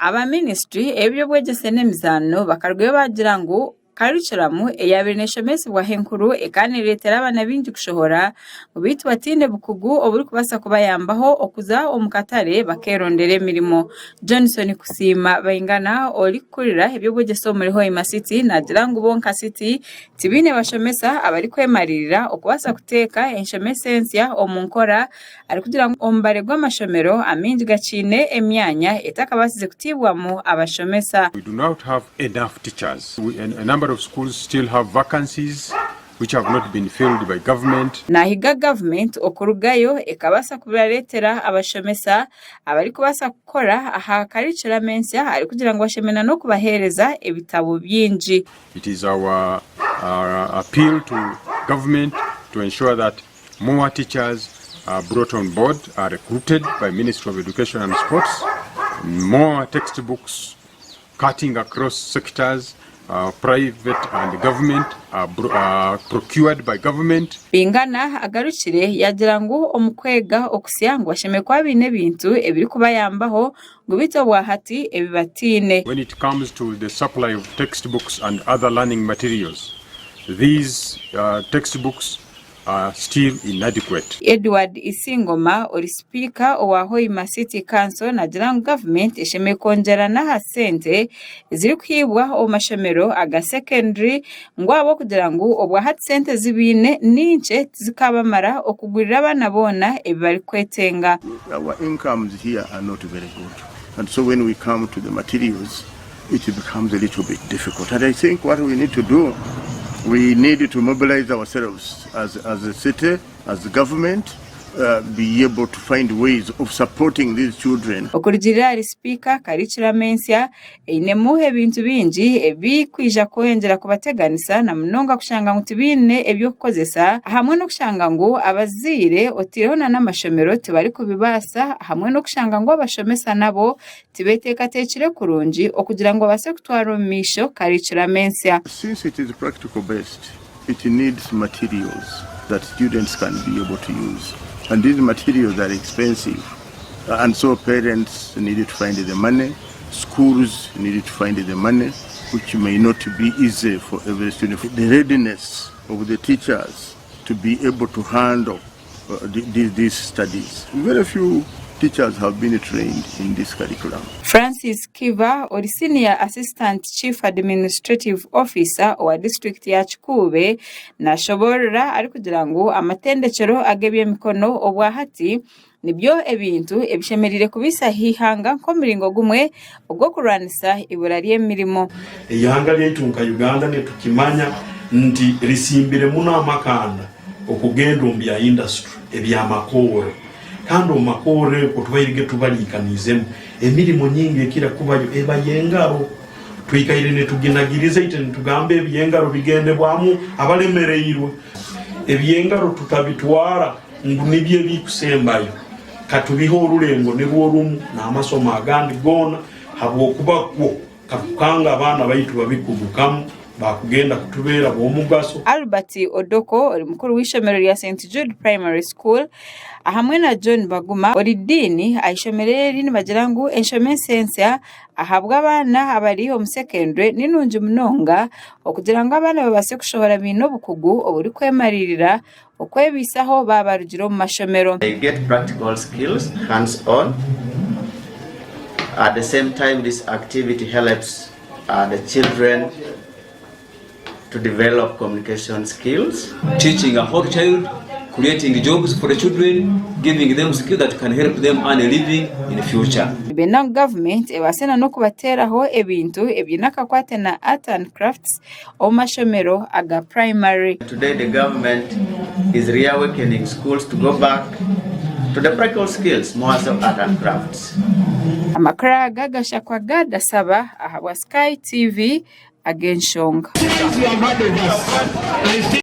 Aba minisiture ey'eby'obwegyese n'emizaano bakarugayo baagira ngu Karikiramu eyaabaire neeshomesibwaho enkuru ekaba neereetera abaana baingi kushohora ngu beitu bataine bukugu oburikubaasa kubayambaho okuza omu katare bakeerondera emirimo. Johnson Kusiima Baingana orikukurira eby'obwegyese omuri Hoima City naagira ngu bo nka City tibaine bashomesa abarikwemariirira okubaasa kuteeka enshomesa ensya omu nkora arikugira ngu omubare gw'amashomero amaingi gakiine emyanya etakabaasize kutiibwamu abashomesa. We do not have enough teachers. A number of schools still have vacancies which have not been filled by government. Naahiga gavumenti okurugayo ekabaasa kubareetera abashomesa abarikubaasa kukora aha karikiramu ensya arikugira ngu bashemereire n'okubaheereza ebitabo bingi. It is our appeal to government to ensure that more teachers are brought on board, are recruited by Ministry of Education and Sports, more textbooks cutting across sectors, private and government, are, are procured by government. Bingana agarukire yaagira ngu omu kwega okusya ngu bashemereire kuba baine ebintu ebirikubayambaho ngu beitu obwahati ebi bataine. When it comes to the supply of textbooks and other learning materials, these textbooks are still inadequate. Edward Isingoma ori sipiika owa Hoima City Council naagira ngu gavumenti eshemereire kwongyera n'aha sente ezirikuhaibwa omu mashomero aga secondary ngu ahabw'okugira ngu obwahati sente ezi baine ni nkye tizikaabamara okugurira abaana boona ebi barikwetenga. Our incomes here are not very good and so when we come to the materials it becomes a little bit difficult and I think what we need to do we need to mobilize ourselves as, as a city as the government uh, be able to find ways of supporting these children. Okurugiirira ahari sipiika, karikiramu ensya einemu ebintu bingi ebirikwija kwongyera kubateganisa na munonga kushanga ngu tibaine eby'okukozesa hamwe n'okushanga ngu abazaire otaireho na n'amashomero tibarikubibaasa hamwe n'okushanga ngu abashomesa nabo Tibeteekateekire kurungi okugira ngu babaase kutwara omu maisho karikiramu ensya. Since it is practical based, it needs materials that students can be able to use and these materials are expensive and so parents need to find the money, schools need to find the money which may not be easy for every student. The readiness of the teachers to be able to handle these studies. Very few teachers have been trained in this curriculum. Francis Kiva ori Senior Assistant Chief Administrative Officer owa disiturikiti ya Kikuube nashoboorora arikugira ngu amatendekyero ag'eby'emikono obwahati nibyo ebintu ebishemereire kubaisa aha ihanga nk'omuringo gumwe ogw'okurwanisa eibura ry'emirimo. Eihanga ryaitu nka Uganda nitukimanya nti risimbire muno amakanda okugenda omu bya industry eby'amakoorro kandi omu makoorro okwo twairige tubariikaniizemu emirimo nyingi ekira kubayo eba y'engaro. Twikaire nituginagiriza itwe nitugamba eby'engaro bigendebwamu abalemereirwe. Eby'engaro tutabitwara ngu nibyo ebikusembayo, katubihe orulengo nirwo rumu n'amasomo agandi goona habwokuba kwo Katukanga abaana baitu babikugukamu baakugenda kutubeera b'omugaso. Albert Odoko ori mukuru w'eishomero rya St Jude Primary School ahamwe na John Baguma ori Diini aha ishomero eri nibagira ngu enshomesa ensya ahabw'abaana abari omu secondary ni nungi munonga okugira ngu abaana babaase kushohora baine obukugu oburikwemariirira okwebaisaho baaba barugire omu mashomero. They get practical skills hands on. At the same time this activity helps uh, the children to develop communication skills. Teaching a whole child, creating jobs for the children, giving them skills that can help them earn a living in the future. Nibenda ngu gavumenti ebaase na n'okubateeraho ebintu ebiine akakwate na Art and Crafts omu mashomero aga purayimari. Today the government is reawakening schools to go back to the practical skills more so art and crafts. Amakuru aga gashakwa Gad Asaba ahabwa Sky TV ag'enshonga.